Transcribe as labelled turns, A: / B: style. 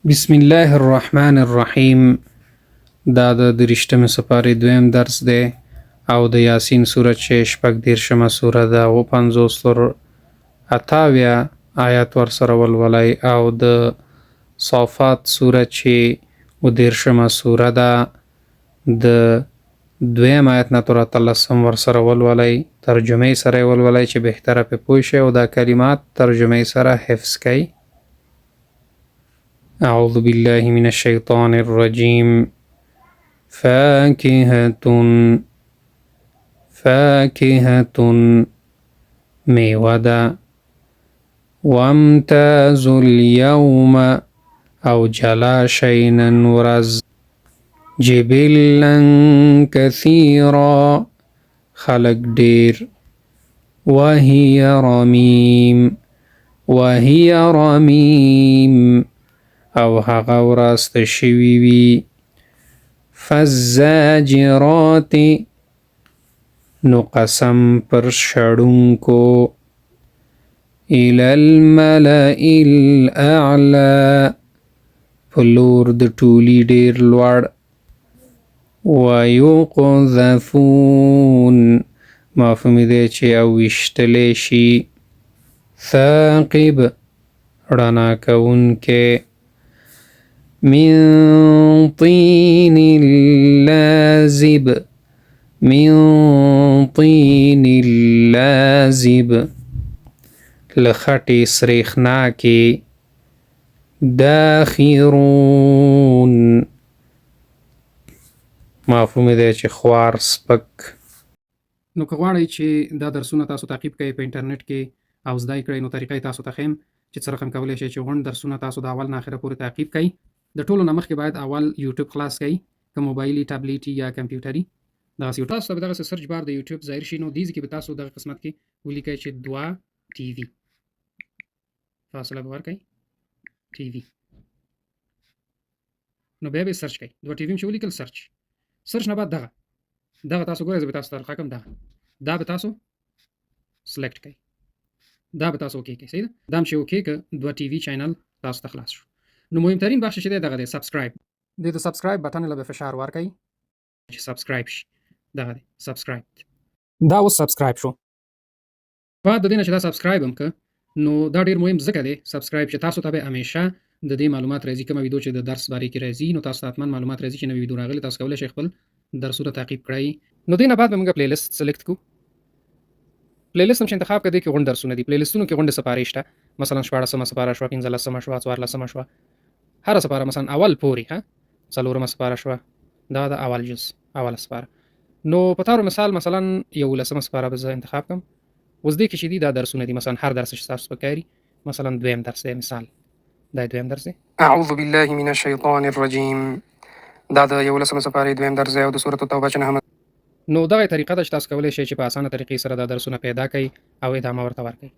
A: بسم الله الرحمن الرحیم. دا د دریشتمې سپارې دویم درس دی او د یاسین سورت چې 36مه سوره ده و 50 تر 78 آیات ورسره ولولئ، او د صافات سوره چې 30مه سوره ده د دویم آیت نه تر 18 ورسره ولولئ، ترجمې سره یې ولولئ چې بهتره پرې پوه شئ او دا کلمات ترجمې سره حفظ کړئ. أعوذ بالله من الشيطان الرجيم. فاكهة فاكهة مېوه ده. وامتازوا اليوم او جلا شئ نن ورځ. جبلا كثيرا خلق ډېر. وهي رميم وهي رميم او هغه وراسته شوي وي. فالزاجرات نو قسم پر شړونکو. إلى الملأ الأعلى په لور د ټولي ډېر لوړ. ويقذفون مفهوم دی چې او ویشتلی شي. ثاقب رڼا کوونکی. من طين لازب من طين لازب له خټې سرېښناکې. داخرون مفهوم دی چې خوار سپک. نو که غواړئ چې دا درسونه تاسو تعقیب کړئ په انټرنیټ کې او زده یې کړئ، نو طریقه یې تاسو ته ښیم چې څه رقم کولی شئ چې غونډ درسونه تاسو د اول نه اخره پورې تعقیب کړئ. د ټولو نه مخکې باید اول یوټیوب خلاص کړئ، که موبایلي، ټابلیټي یا کمپیوټري. دغسې یو تاسو ته به دغسې search bar د یوټیوب ظاهر شي. نو دې ځای کې به تاسو دغه قسمت کې ولیکئ چې دعا ټي وي، فاصله به ورکړئ ټي وي، نو بیا به یې search کړئ. دعا ټي وي چې ولیکل search، search نه بعد دغه دغه تاسو ګورئ، زه به تاسو ته طریقه کوم. دغه دا به تاسو select کړئ، دا به تاسو okay کړئ. صحیح ده؟ دا هم چې okay که دعا ټي وي channel تاسو ته خلاص شو. نو مهمترین بخش چې دی دغه دی subscribe. دې د subscribe button له به فشار ورکړئ چې subscribe شي. دغه دی subscribe، دا اوس subscribe شو. بعد د دې نه چې دا subscribe هم که، نو دا ډېر مهم ځکه دی subscribe چې تاسو ته به همیشه د دې معلومات راځي. کومه ویډیو چې د درس بارې کې راځي، نو تاسو ته حتما معلومات راځي چې نوې ویډیو راغلي، تاسو کولی شئ خپل درسونه تعقیب کړئ. نو دې نه بعد به موږ playlist select کړو. playlist هم چې انتخاب کړه، دې کې غونډ درسونه دي. playlist ونو کې غونډې سپارې شته، مثلا 16مه سپاره شوه، 15مه شوه، 14مه شوه، هره سپاره مثلا اول پورې ها څلورمه سپاره شوه. دا د اول جز اوله سپاره. نو په تور مثال مثلا 11مه سپاره به زه انتخاب کړم. اوس دې کې چې دي دا درسونه دي، مثلا هر درس چې تاسو پکاري، مثلا دویم درس دی، مثال دا دویم درس دی. اعوذ بالله من الشیطان الرجیم. دا د 11مه سپارې دویم درس دی او د سورة التوبه چې نهمه. نو دغه طریقه ده چې تاسو کولی شئ چې په اسانه طریقې سره دا درسونه پیدا کړئ او ادامه ورته ورکړئ.